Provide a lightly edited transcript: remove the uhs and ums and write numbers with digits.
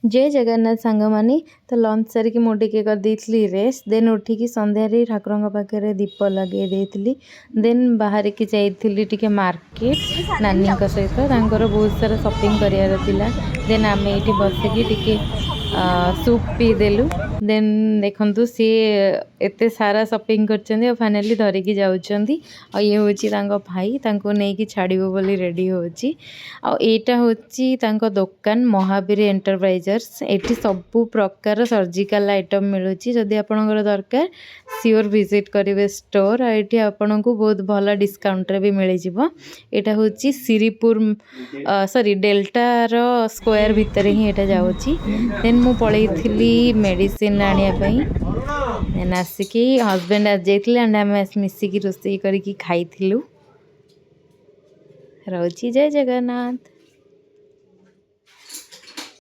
ଜୟ ଜଗନ୍ନାଥ ସାଙ୍ଗମାନେ। ତ ଲଞ୍ଚ ସାରିକି ମୁଁ ଟିକେ କରିଦେଇଥିଲି ରେଷ୍ଟ। ଦେନ୍ ଉଠିକି ସନ୍ଧ୍ୟାରେ ଠାକୁରଙ୍କ ପାଖରେ ଦୀପ ଲଗାଇ ଦେଇଥିଲି। ଦେନ୍ ବାହାରିକି ଯାଇଥିଲି ଟିକେ ମାର୍କେଟ ନାନୀଙ୍କ ସହିତ। ତାଙ୍କର ବହୁତ ସାରା ସପିଂ କରିବାର ଥିଲା। ଦେନ୍ ଆମେ ଏଇଠି ବସିକି ଟିକେ ସୁପ୍ ପିଇଦେଲୁ। ଦେନ୍ ଦେଖନ୍ତୁ, ସିଏ ଏତେ ସାରା ସପିଂ କରିଛନ୍ତି ଆଉ ଫାଇନାଲି ଧରିକି ଯାଉଛନ୍ତି। ଆଉ ଇଏ ହେଉଛି ତାଙ୍କ ଭାଇ, ତାଙ୍କୁ ନେଇକି ଛାଡ଼ିବ ବୋଲି ରେଡ଼ି ହେଉଛି। ଆଉ ଏଇଟା ହେଉଛି ତାଙ୍କ ଦୋକାନ, ମହାବୀର ଏଣ୍ଟରପ୍ରାଇଜର୍ସ। ଏଠି ସବୁ ପ୍ରକାର ସର୍ଜିକାଲ ଆଇଟମ୍ ମିଳୁଛି। ଯଦି ଆପଣଙ୍କର ଦରକାର, ସିଓର ଭିଜିଟ୍ କରିବେ ଷ୍ଟୋର୍। ଆଉ ଏଠି ଆପଣଙ୍କୁ ବହୁତ ଭଲ ଡିସକାଉଣ୍ଟରେ ବି ମିଳିଯିବ। ଏଇଟା ହେଉଛି ଶିରିପୁର, ସରି, ଡେଲ୍ଟାର ସ୍କୋୟାର ଭିତରେ ହିଁ ଏଇଟା ଯାଉଛି। ଦେନ୍ ମୁଁ ପଳେଇଥିଲି ମେଡ଼ିସିନ ଆଣିବା ପାଇଁ। ଦେନ୍ ଆସିକି ହଜବେଣ୍ଡ ଆସିଯାଇଥିଲେ ଆଣ୍ଡ ଆମେ ମିଶିକି ରୋଷେଇ କରିକି ଖାଇଥିଲୁ। ରହୁଛି, ଜୟ ଜଗନ୍ନାଥ।